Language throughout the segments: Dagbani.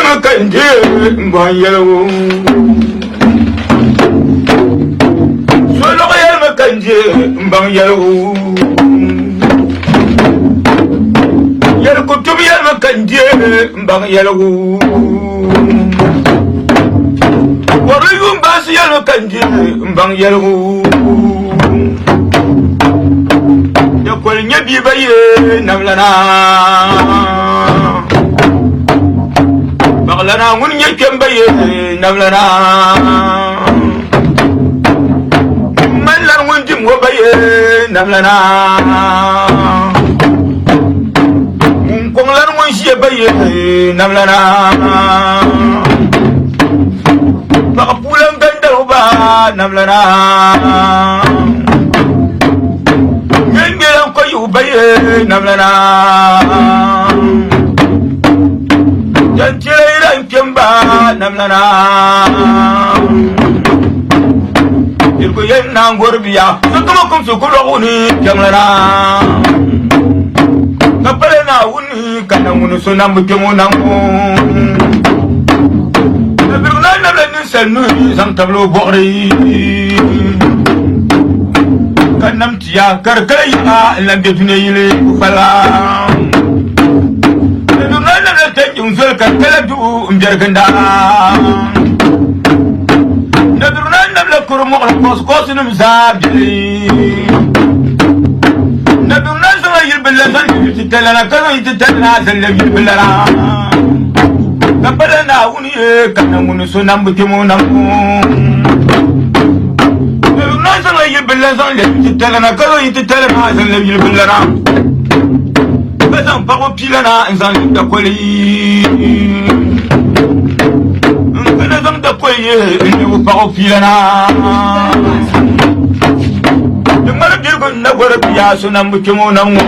yɛlimi ka n deei m bɔhi yɛligu. Solɔɣu yɛlimi ka n deei m baŋ yɛligu. Yɛlikutubu yɛlimi ka n deei m baŋ yɛligu. Wɔri yuun baansi yɛlimi ka n deei m baŋ yɛligu. Dakoli nyɛ bia ba ye namlana. Baɣalana ŋun nyɛ kpɛmba ye namlana. Mali ŋun dim o ba ye namlana. Ŋun kɔŋlan ŋun ʒiya ba ye namlana. Paɣa puulan gandarigu ba namlana. Ŋmɛŋmɛlan kɔyihu ba ye namlana. Jantila yira n-kpɛmba namlana. Yirigu yɛn naan gori bia, sokama kumsi ku lɔɣu ni kpɛŋlana. Ka pala Naawuni ka na ŋuni so nambu kpɛŋ o nambu. Ka birigu naan nabila ninsal nuhi zaŋ tabili o bɔɣiri. Ka nam tia ka di kala yiŋa n-lan be dunia yili kpukpala. Ka birigu naan nabila tanjiŋ zoli ka di kala duɣu m-biɛri ginda. Nabirigu naan nabila kuri mɔɣili kɔɣisikɔɣisinim zaa beli. Nabirigu naan zaŋla yili bilila zaŋ yili titalana ka zaŋ yili titalana zaŋ lɛbi yili bililana. Ka pala Naawuni ye ka na ŋuni so nambu kpɛm o nambu. Nabirigu naan zaŋla yili bilila zaŋ lɛbi yili titalana ka zaŋ yili titali maa zaŋ lɛbi yili bililana. Ka zaŋ paɣibu piilana n-zaŋ lɛbi dakoli. N kana zaŋ dakoli ye n-lɛbi paɣibu piilana. Di ŋmani birigu n na gɔri bia so nambu kpɛm o nam ŋɔ.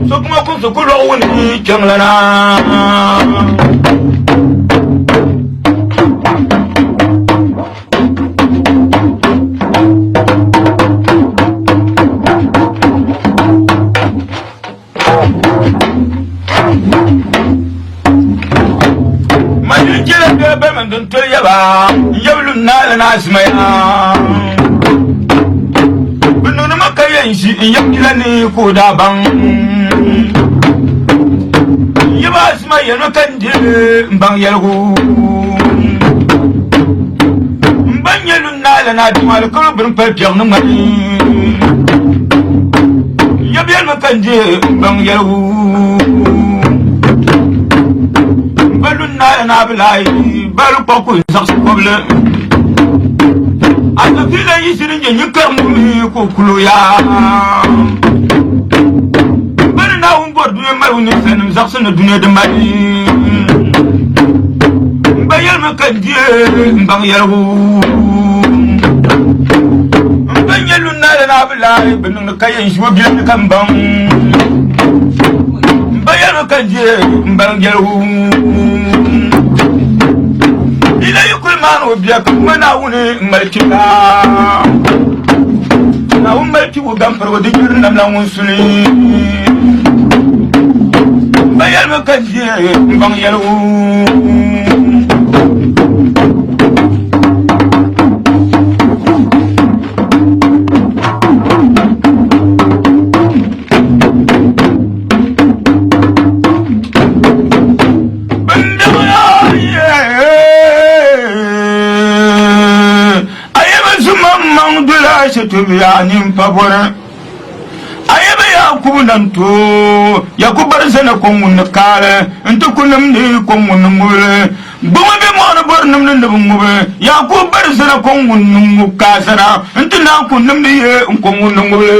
So kuma kumsi ku lɔɣu wuni kpɛŋlana. Mali jɛla bɛ bɛ min din toli yaba n yab lu naali na azimaya bɛ niŋdi ma ka yɛn ʒi n yab jila ni ka o daa baŋ n yab azima yɛlimi ka n diri n baŋ yɛligu n ba nyɛ lu naali na azima alikalo bini pali piɛɣu ni ŋmani Yab yɛlimi ka n je n baŋ yɛligu n ba lu naaya naa bi lahi bali kpaɣi ku zaɣisi kɔbili Azafiila yi shiri nyɛ nyin karimbu mi ka o kul o yaa Bɛ ni Naawuni bɔri dunia malibu ninsalinim zaɣisi ni dunia di mali N ba yɛlimi ka n je n baŋ yɛligu N ba nyɛ lu naaya naa bi lahi bɛ niŋdi Ka yɛn ʒi o biɛli ka n baŋ n ba yɛlimi ka n je n baŋ jɛligu Ila yi kuli maani o bia ka kuma Naawuni n mali kpibu Naawuni mali kpibu gampirigu di yuri namla ŋun suli n ba yɛlimi ka n je n baŋ yɛligu. Ayaba Yakubu nan to Yakubu bari zana ko ŋun ni kaali n-ti ku nimdi ko ŋun ni ŋubili. Gbuɣima be mɔɣu ni bɔri nimdi ni bɛ ŋubi. Yaakubu bari zana ko ŋun ni ŋub kaasara nti naan ku nimdi ye n-ko ŋun ni ŋubi li.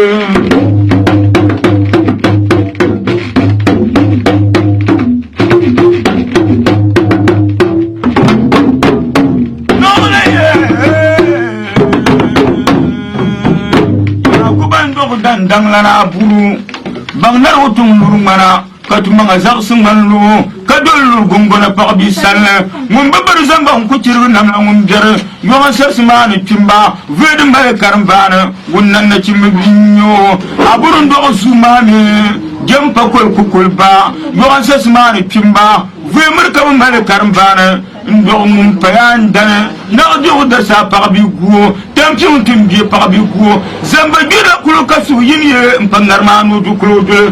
Yaakuba n-dɔɣi dandaŋlana Aburu, baŋ narigu tuŋ luri ŋmana. Ka tumaŋa zaɣisi ŋmani lu, ka doli luri guŋgona paɣ bia sani. Ŋun bi biri zamba n-ku chirigi namla ŋun biɛri yɔŋa sarisi maa ni kpimba. Vuli din mali karimbaani, ŋun na nachimba bia n-nyɛ o. A buri n-dɔɣi sua maa mi Jɛm pa koli ku kuli ba, yɔɣu n-sasi maani kpimba, vuhi miri ka bɛ mali karimbaani n-dɔɣi ŋun paya n-dani naɣ diɣu darisa paɣa bi guo, tampiŋ tim bia paɣa bi guo, zamba gbirila kuli ka suhu yini ye m-pa ŋarima ni o du kuli o duli.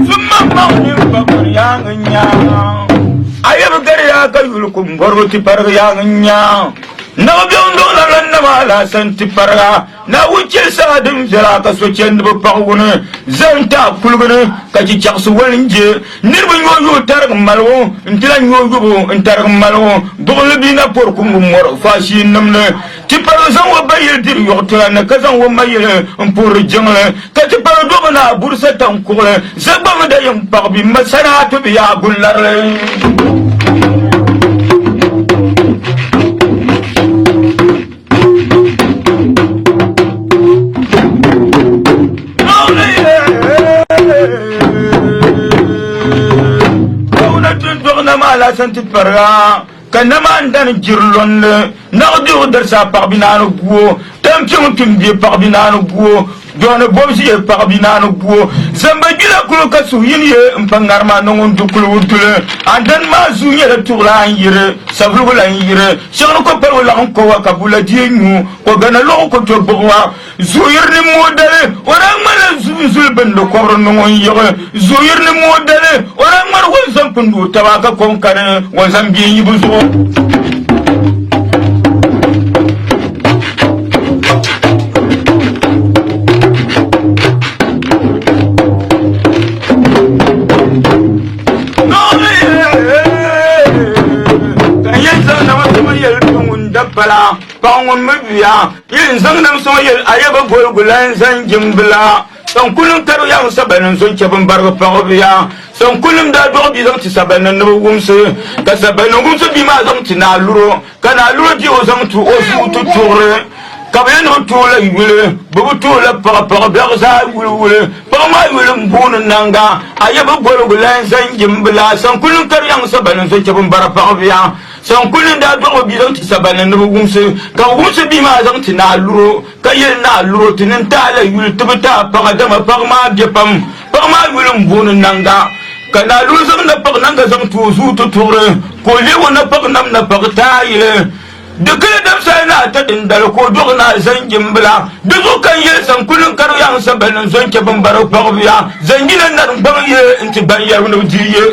Zummaŋmaŋ mini bakɔri yaaŋa n-nya. A yi bi gari ya ka yuli ku m-bɔrigi ti parigi yaa n-nya. Naɣ biɛŋ duɣila lan nama alasan ti pariga. Naawuni chɛ saha din viɛla ka so chandi bi paɣ wuni zani n-taai kuligi ni ka chichaɣisi wali n-je. Niriba nyo yubu tarigi maligu nti lan nyo yubu n-tarigi maligu. Buɣili bia na pɔri kumbu mɔri faasheenim ni. Ti palo zaŋ o ba yili diri yɔɣu tila ni, ka zaŋ o ma yili m-puhiri jiŋli, ka ti palo dobi ni a burisa taŋkuɣili, zagbami da yiŋ paɣ bi ma sanaa ti bi yaa gunlarili. Naawuni tundɔɣu nama alasan ti pariga. Ka nama n-dani jiri lɔnli, naɣ diɣu darisa paɣibi naani guo, tampiŋ tum bɛ paɣibi naani guo, dɔni bɔbisi yɛ paɣibi naani guo, zamba gbila kuli ka suhu yini yɛ m-pa ŋarima ni ŋun du kuli duli. A dani maa zuu nyɛla tuɣila n-yiri, savuligu la n-yiri, shɛŋa ni kopaligu laɣim kowa ka bula die nyu, ko gana lɔɣu ko to gbuɣiwa. Zuɣuyiri ni mooi dali, o daa ŋmarila zuli bindi kɔbiri ni ŋun yiɣi. Zuɣuyiri ni mooi dali, o daa ŋmari wunzam pindi o taba ka kom kani wunzam bia yibu zuɣu. Ka yɛn zaŋ nama tuma yɛli ti ŋun dabala paɣa ŋun mi bia. Yi n zaŋ nam sɔŋ yɛli a yaba goligu la n-zaŋ jimbila. Sankulim karibu yaŋ sabanim zo n-chɛ bimbarigi paɣibu ya. Sankulim daa dɔɣi bia zaŋ ti sabanim ni bɛ wumsi, ka sabanim wumsi bia maa zaŋ ti Naa Luro, ka Naa Luro deei o zaŋ ti o zuɣu ti tuɣiri. Ka bɛ yɛli ni bɛ ti o la yuli, bɛ bi ti o la paɣa, paɣa biɛɣu zaa wuliwuli. Paɣa maa yuli m-booni Nanga, a yaba goligu la n-zaŋ jimbila. Sankulim karibu yaŋ sabanim zo n-chɛ bimbara paɣibu ya. Sankuli n-daa dɔɣi o bia zaŋ ti Saballi ni bɛ wumsi, ka bɛ wumsi bia maa zaŋ ti Naa Luro, ka yɛli Naa Luro, Ti ni n-ti a la yuli ti bi ti a paɣa, dama paɣa maa be pam. Paɣa maa yuli m-booni Nanga. Ka Naa Luro zaŋ napaɣ Nanga zaŋ ti o zuu ti tuɣiri, ka o leeg o napaɣ nam napaɣ taayili. Di kali dabisa ni ata dindali ka o dɔɣi Naa Zanjimbila. Di zuɣu ka n yɛli Sankuli n-kari yaŋ Saballi n-zo n-chɛ bimbarigu paɣibu ya. Zanjina narimgbaŋ ye nti ban yɛrigu ni bɛ di ye.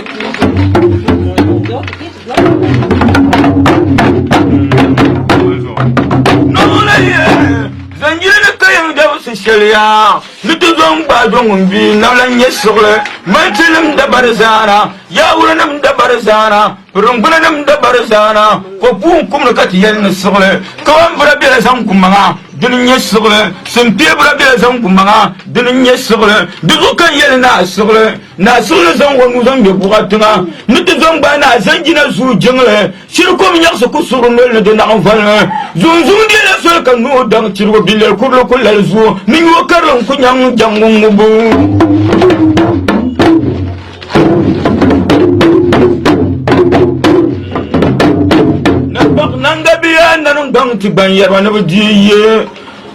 Zanjili ni ka yɛn dabisi shɛli yaa ni ti zo n-gbaai do ŋun bia nabila n-nyɛ siɣili mantinim dabari zaana yaawurinim dabari zaana piringbuninim dabari zaana ko puu n-kumdi ka ti yɛli ni siɣili kawan bura bela zaŋ gu maŋa dini n-nyɛ siɣili simpeebura bela zaŋ gu maŋa dini n-nyɛ siɣili di zuɣu ka n yɛli ni a siɣili Naa Siɣili zaŋ o nuu zaŋ ŋme buɣa tiŋa ni ti zo n-gbaai Naa Zanjina zuu jiŋli. Shiri kom nyaɣisi ku suɣiri noli ni di naɣim valimi. Zunzuŋ deela soli ka nuu daŋ chirigu bilɛli kurili ku lali zuo ni nyuo karili n-ku nyaŋ jaŋgu ŋubbu. Napaɣ Nanga bia nani gbaŋ ti gban yɛriba ni bɛ di ye.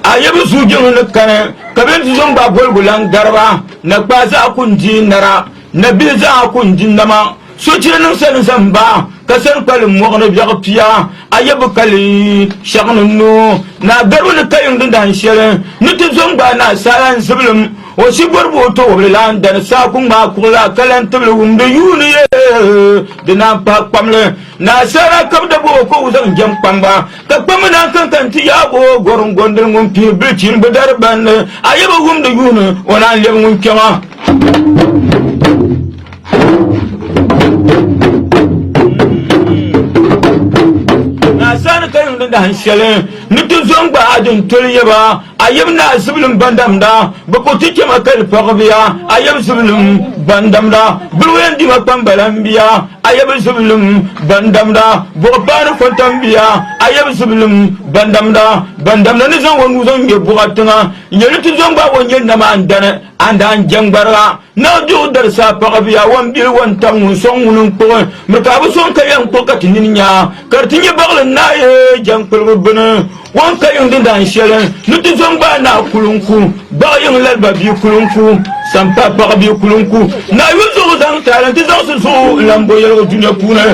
A yi bi suui jiŋli ni kani, ka bɛ ni ti zaŋ gbaai boligu lan gari ba. Nakpaa zaɣa ku n-di nara, nabihi zaɣa ku n-di nama. Sochira niŋ sani zaŋ ba, ka sani kpalim mɔɣu ni biɛɣu pia. A yi bi kali shɛɣu ni noo, naa garibu ni ka yiŋ din dahin shɛli ni ti zo n-gbaai naa saala n-zibilim o shi bɔribu o tɔwobili la n-dani saa ku ŋmaai kuɣu la ka lan tibili wumdi yuuni ye di naan pahi kpamli. Naa saala ka bɛ da bɔb o ka o zaŋ jɛm kpamba. Ka kpammi naan kan ka nti yaag o gɔrim gɔndili ŋun pihi bilichini bi dari bandi, a yi bi wumdi yuuni, o naan lɛbi ŋun kpɛma. Naa saani ka yiŋ din dahin shɛli ni ti zo n-gbaai a din toli yaba, a yab naa zibilim bandamda, bɛ ku ti chɛ ma kali paɣibiya, a yab zibilim bandamda, bili o yɛn dima kpambala m-bia. A yab zibilim ban damda, buɣa paani fɔntam bia. A yab zibilim ban damda, ban damda ni zaŋ o nuu zaŋ ŋme buɣa tiŋa. N-yɛli ti zɔŋgba o nyɛ nama n dani, a ni daa n-jɛŋgbariga. Naa duɣu darisi a paɣa bia o ni bili o ni tam ŋun sɔŋ ŋuni n-kpuɣi. Miri ka a bi sɔŋ ka yɛn kpuɣi ka ti nini nya ka di ti nyɛ baɣili naai jɛŋkpuligu bini. O ni ka yiŋ dindaan shɛli ni ti zo n-gbaai naa kulunku, gbaɣi yiŋ laliba bia kulunku, sampaa paɣa bia kulunku, naa yu zuɣu zaŋ taali nti zaɣisi zuɣu n-lan bo yɛligu dunia puuni.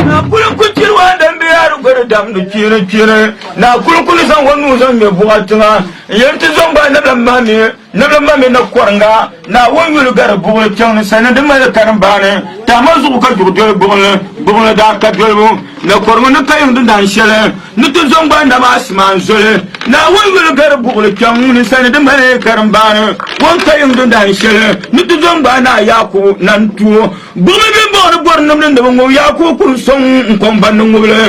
Naa kulunku chiri waa din be yaari gɔri damdi kpiini kpiini. Naa kulunku ni zaŋ o nuu zaŋ ŋme buɣa tiŋa n-yɛli ti zo n-gbaai nabila maa mi. Niriba ma mi ni kɔriŋga, Naawuni yuli gari buɣili chaŋ ni sani di mali karimbaani, tahima zuɣu ka duɣu doli buɣili, buɣili daa ka dolibu, ni kɔriŋ ni ka yiŋ di dan shɛli ni ti zo n-gbaai nama Asimaan zoli. Naawuni yuli gari buɣili chaŋ ni sani di mali karimbaani, o ni ka yiŋ di dan shɛli ni ti zo n-gbaai Naa Yaakubu na n-tuo gbuɣimi bɛ bɔŋ ni bɔri nimdi ni bɛ ŋubi Yaakubu kum sɔŋ n-kɔŋ ba ni ŋubili.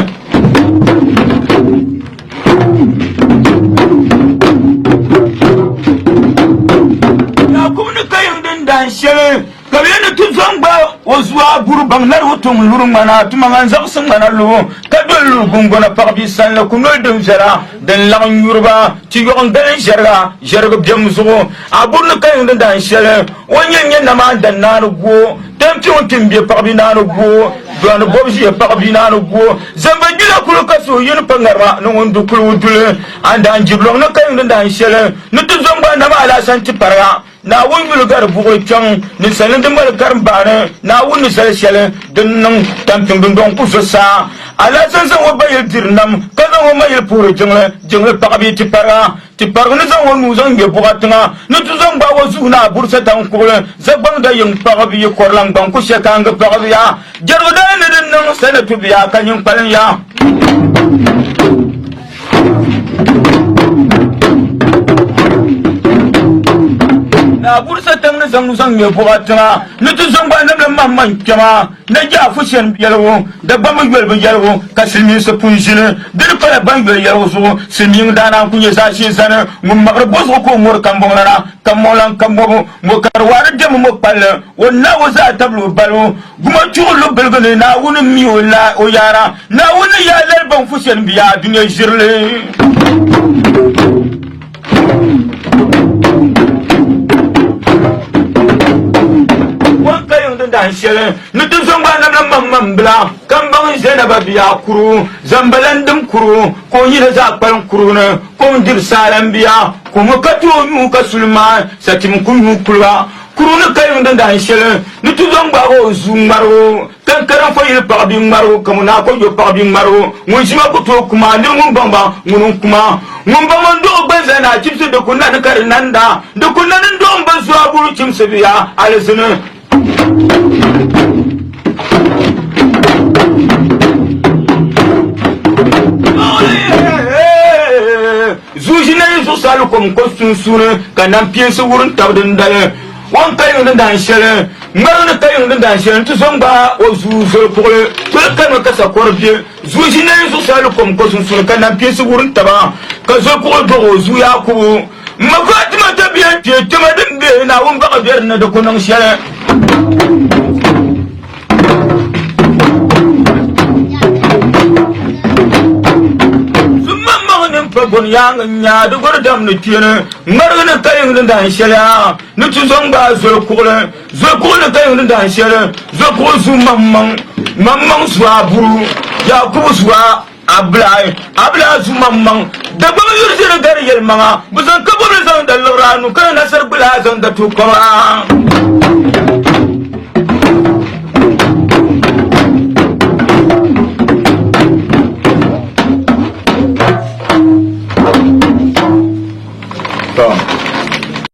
Yakubu ni ka yiŋ din daan shɛli ka bɛ ni ti zo n-gbaai o zuɣu a buri baŋ lari o tiŋ luri ŋmana tuma ŋan zaɣisi ŋmana lubu ka doli luri guŋgona paɣ bia sani la ku noli din viɛla din laɣim nyuriba ti yɔɣi n-gali ʒɛriga ʒɛrigu biɛm zuɣu. A buri ni ka yiŋ din daan shɛli o ni yɛn nyɛ nama n-dan naani gu o tampiŋ ti m-be paɣ bia naani gu o dɔni bɔbu ʒiya paɣ bia naani gu o Zamba jila kuli ka suhu yini pa ŋarima ni ŋun du kuli duli. Andaan jibilɔŋ ni ka yiŋ dindaan shɛli ni ti zo n-gbaai nama Alaasan ti pariga. Naawuni yuli gari buɣili kpiɔŋ, ninsalinima di mali karimbaani, Naawuni ni zali shɛli din niŋ tampiŋ dundɔŋ ku zo saa. Alaasan zaŋ o ba yili diri nam, ka zaŋ o ma yili puhiri jiŋli, jiŋli paɣa bee ti pariga. Ti parigi ni zaŋ o nuu zaŋ ŋme buɣa tiŋa ni ti zaŋ gbaag o zuɣu ni a buri Satan kuɣili zagbaŋda yiŋ paɣ bia kɔrilaŋ gbaŋ ku shɛ kaangi paɣ bia jɛrigu dali ni di niŋ sani tu bia ka nyin kpalim ya. Ni a buri Satan ni zaŋ nuu zaŋ ŋme buɣa tiŋa ni ti zaŋ gbaai namli maŋmaŋ kpɛma. Ni Jaafu Shɛn yɛligu, Dagbamba yolibu yɛligu ka silimiinsi pun ʒini di ni pala ban yoli yɛligu zuɣu. Silimiiŋ daa naan ku nyɛ zaashee zani ŋun maɣiri bo zuɣu ka o ŋɔri kambɔŋlana, kambɔŋlan kambɔbu, ŋɔ ka di waari dɛmi mɔ kpalli, o ni o zaa tabili o balibu. Guma chuɣu lu biligi ni Naawuni mi o la o yaara. Naawuni ni yaa lali ban Fusɛn bia dunia ʒirili. Ŋun ka yiŋ din dahin shɛli ni ti zo ŋmaai namla maŋmaŋ bila, ka m baŋ Zainaba bia kuru, Zambalan dim kuru, ka o nyina zaa kpalim kurugu ni, ka o ni diri Saalam bia, ka o mi ka ti o nuu ka Sulemaani satim ku nuu kuli ba. Kuru ni ka yiŋ din dahin shɛli ni ti zo ŋ-gbaag o zuu ŋmarigu, ka n karim fo yili paɣa bia ŋmarigu, ka ŋun a ko yo paɣa bia ŋmarigu, ŋun ʒi ma ku tooi ku ma, nir ŋun baŋ ba, ŋuni n-ku ma. Ŋun baŋ n duɣi gbanza naa chimsi di ku nani ka di nanda, di ku nani n-duɣi m ba zuɣu buru chimsi bia alizini. Zuɣuʒi na yi zuɣusaa lu kom ko sunsuuni ka nam piinsi wurim tab dindali. O ni ka yiŋ din dahin shɛli, ŋmarigu ni ka yiŋ din dahin shɛli nti zo n-gbaai o zuu zoli kuɣili toli kanimi ka sakɔri be. Zuu ʒi nayi zuɣusaa lu kom ko sunsuuni ka nam piinsi wurim taba ka zoli kuɣili dɔɣi o zuu Yaakubu. M ma Fatima tabiya n-kpe kpɛma din be Naawuni baɣa be di ni di ku niŋ shɛli. Zumaŋmaŋ nini pa bɔni yaaŋa n-nya di gɔri dam ni kpeeni ŋmarigi ni ka yiŋ din dahin shɛli a ni ti zo n-gbaai zoli kuɣili zoli kuɣili ni ka yiŋ din dahin shɛli zoli kuɣili zu maŋmaŋ maŋmaŋ zu a buru Yakubu zu a Abilai Abilai zu maŋmaŋ Dagbaŋ yuri ʒiri gari yɛlimaŋa bɛ zaŋ kabɔbili zaŋ da liɣiri a nu ka ni nasara gbula a zaŋ da to kɔba.